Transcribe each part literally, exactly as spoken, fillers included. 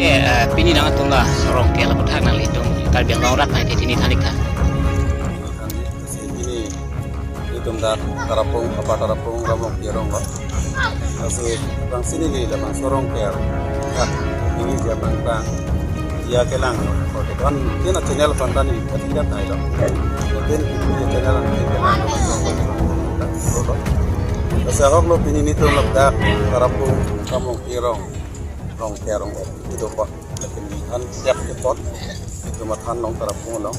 Eh, eh, pini nangtum la Rongker aputhak nanglitum Karbi Anglong arat aphan ke pini than-ik tha. Pini itum dak Tarapung, Upper Tarapung, Ramong Kerong lo. Lasi bang sini ni labangso Rongker. Ah, ini dia bang bang. Dia kelang lo. Oke, kan ini channel kontan ini, kan dia tahu lo. Mungkin ini channel nanti kelang lo. Lasi ahok lo pini itum ladak Tarapung, Ramong Kerong. Rongker Rongop itum apot. Lapen than kep apot itum athan long Tarapung along.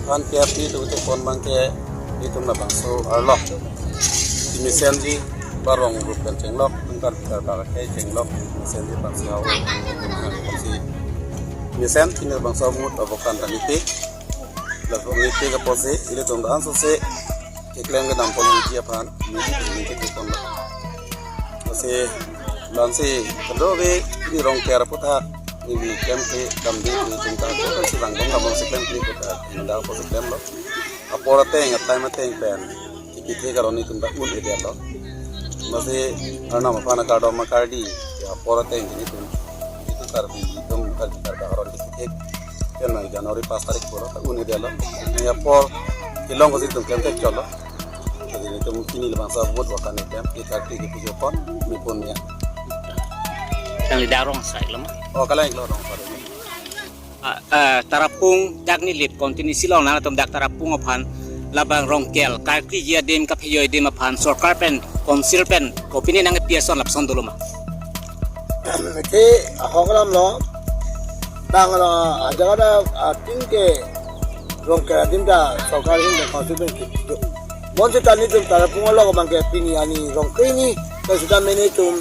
Than kep itum apot abang ke itum labangso arlo. Mesenji ba rong rup pen chenglok, tungkar pitar ba ke chenglok, mesenji bangso hau. Si mesen pini labangso mut avokan ta niti. Lapen niti apotsi ilitum dan so si keklem kedam pon media aphan, media aphan ke thekon lo. Lasi, lasi, kadokave pini Rongker aputhak, neli klem kedam di, neli tum ta, ko si bang bang bang si klem kri aputhak, neli dak ko si klem lo. Apor ateng, atime ateng pen, kipithe karon itum ta un-edet lo. Lasi, arnam aphan akardom akardi, apor ateng itum, itum Karbi, itum Karbi Karbi aron kipithe. Pen nang January pas tarik pulo, ta un-edet lo. Neli apor kelong ko si itum klem thek chot lo. Jadi itum pini labangso mut avokan itum, itum karti ke pujo pon, ni pun ya. Nangli dak rong asai lo ma? Oh, kalang lo rong asai. Ah, eh, Tarapung dak neli continue si long nangtum dak Tarapung aphan labang Rongker karkli adim kaphejo adim aphan sorkar pen council pen kopine nangpi ason lapuson dolo ma? Ke ahok alam lo, bang lo, ajaga da ating ke Rongker adim ta sorkar ahin da council pen ke. Bonsita nelitum Tarapung along abang ke pini ani Rongker ni, ta sita mene itum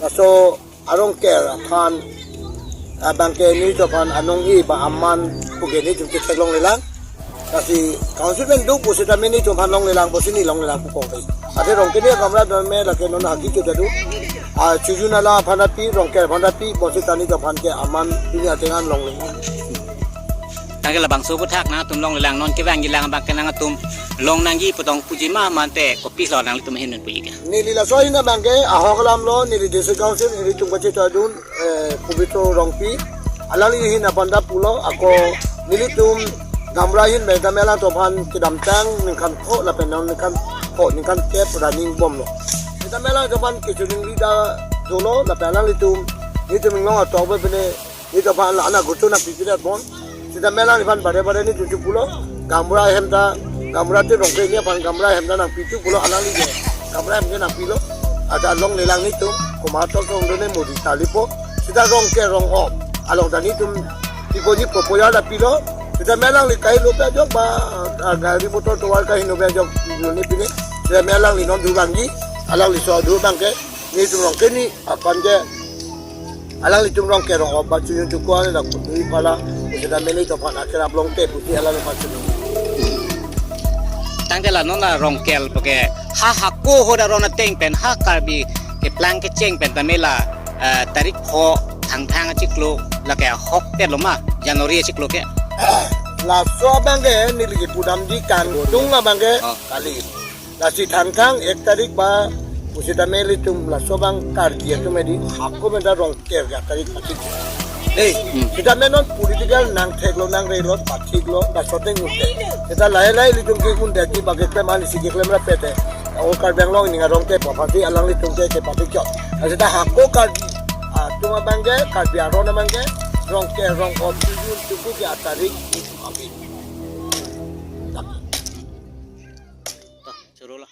laso a-Rongker aphan, abang ke nelitum aphan anong-i ba aman pu ke nelitum ke theklonglelang. Lasi council pen do pusita mene itum aphan longlelang, pusi neli longlelang pu kong pai. Athe Rongker ni gamra don me lake non haki tu dadu. A chujun ala aphan api, Rongker aphan api, bonsita nelitum aphan ke aman pini atengan longlelang. Tangke labangso aputhak nangtum longlelang, non kevangjilang abang ke nangtum long nangji pu tong puji ma, mate kopi lo nanglitum ahin pen puji ke? Neli laso ahin abang ke ahok alam lo, neli district council, nelitum kachetong adun, eh, Pobitro Rongpi, alangli ahin aphan ta pulo, ako nelitum gamra ahin pen ta me alangtum aphan kedamtang ningkan pho lapen non ningkan pho, ningkan kep running bomlo. Sita me alangtum aphan kechoningri ta dolo, lapen alanglitum, nelitum inglong atok pen pine, nelitum aphan la ana gutu nangpipi det bon. Sita me alangliphan bare bare nelitum chepulo. Gamra ahem ta, gamra te Rongker ni aphan gamra ahem ta nangpi chepulo alangli ke. Gamra ahem ke nangpilo. Ata longlelang nelitum, komat atum done modi talipo. Sita Rongker Rongop along ta nelitum pipo ji proposal ta pilo. Sita me alangli kahingno pen ajok ba, ah, gari motor tovar kahingno pen ajok lo ne pine. Sita me alangli non duvangji, alangli so du abang ke. Nelitum Rongker ni aphan ke, alanglitum Rongker Rongop ba chujun chukuan la kutui pala, sita mene itum aphan akerap longte pusi alangliphan chunung. Tangte la non la Rongker pu ke ha hako hoda ron ateng pen ha Karbi keplang kecheng pen ta me la, eh, tarik pho Thangthang achiklo lake ahok te lo ma, January achiklo ke? Laso abang ke neli kepudamji kangtung abang ke. Oh. Kali. Lasi Thangthang ek tarik ba pusita me ilitum laso abang Karbi atum edi hako pen ta Rongker ke tarik pathik. Dei, hmm, sita me non political nangtheklo nangrelo pathiklo, laso ateng ute. Sita lahai lahai ilitum ke un deti ba keklem ani si keklem ra pete. O Karbi Anglong ning arong ke pa pati alanglitum ke kepathik chot. Sita hako Karbi atum abang ke, Karbi aron abang ke, Rongker Rongop chujun chuku ke a tarik api. Choro la.